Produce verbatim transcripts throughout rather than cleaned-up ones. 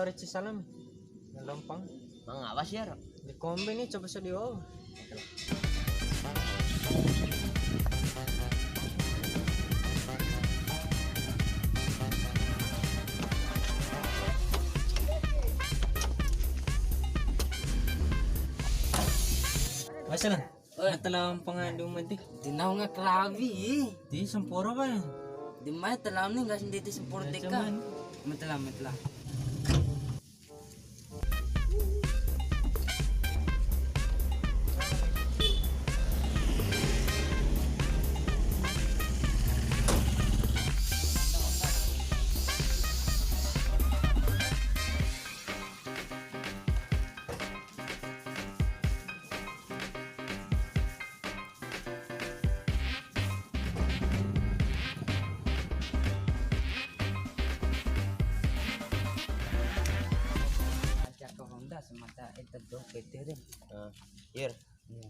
Reci salam. Lompang. Mangawa sih ya, Ro? Di kombi ni coba studio. Masalah. Oi. Matala pangandung mati. Di naunga karawi. Di samporo, Pak. Di mai talam ni nggak sendiri samporo. Ya, teka. Cuman. Matala, matala. Aja ke Honda semata itu doh P T deh. Heeh. Iya. Iya.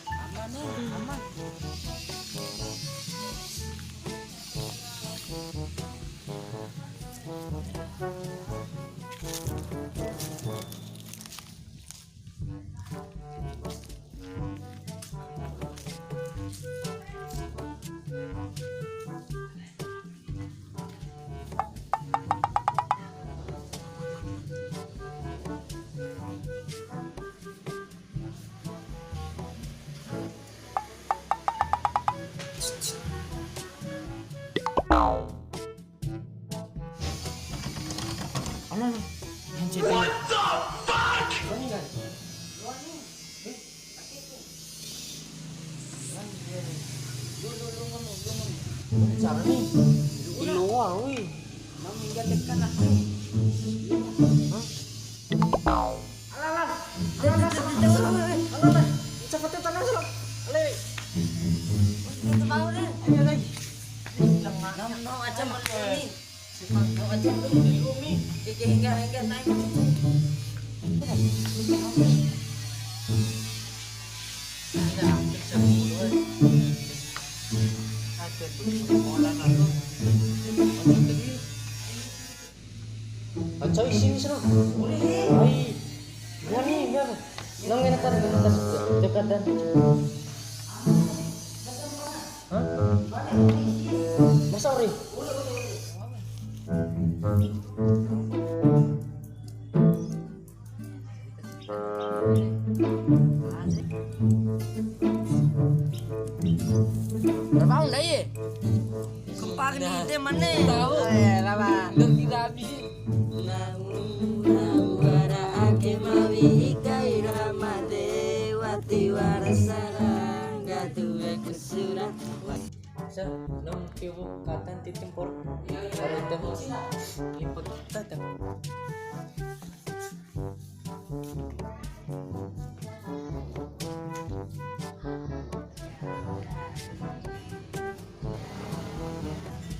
Aman nih, aman. Alah, alah. Yang cewek. What the fuck? Berani nggak? Berani. Eh, pakai tuh. Berani, berani. Lu, lu, lu ngomong, lu ngomong. Cara nih. Iloa, woi. Mau minggat tekan lah. Hah? Alah, alah. Alah, alah, alah, alah. Alah, alah. Cepat, cepat, alah, alah. Ale. Ayo, ale. Nam, no, aja malu ni. Nam, no, aja malu ni. Oke, hingga, hingga naik. Ada, hampir sepuluh. Ada tuh, sekolah lalu. Aja isi ni sana. Ai. Biar ni, biar. Nang enak kan, enak kan. Dekat dan. Hah? Masa ori? Berapa undai ye? Kempar ni de mane? Tahu. Eh, lama. Ngerti dah habis. Nahu nahu wara ake mawi kai ra made wati wara sarangga tuwe kusura. Sa, nong piu katan titim por. Kalau temu. Ini kita temu.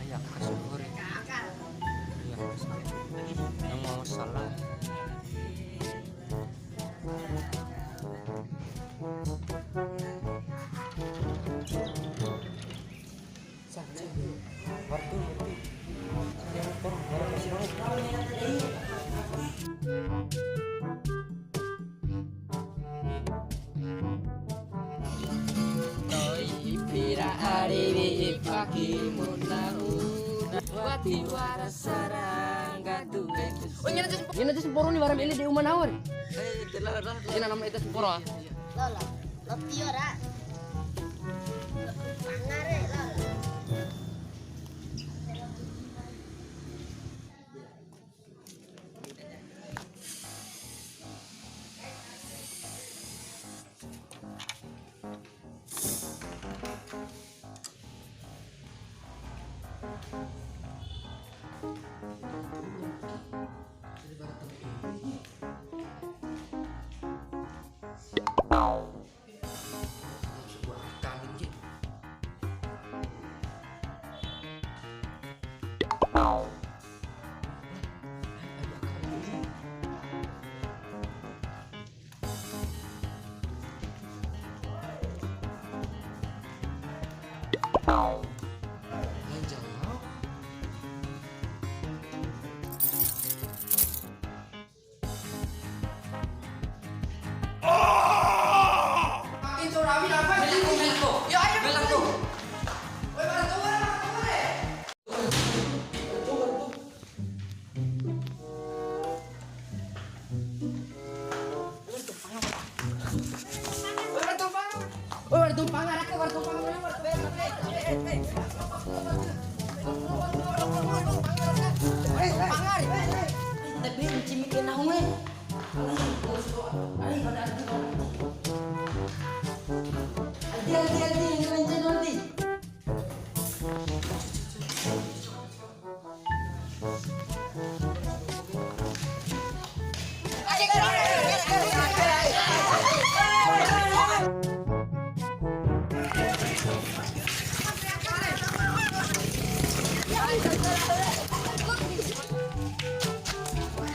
Iya, kasih goreng. Iya, kasih. Yang mau salah. To'i pira ari wi'i paki muna una, wati wara sarangga tuwe kusi. Oh, ngena jas, ngena jas poro ni wara meli di uma nawa. Eh, telah, telah, telah. Ngena nama jas poro, ah. Lola. Lo tio ra. Pangare, lola.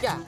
Ya.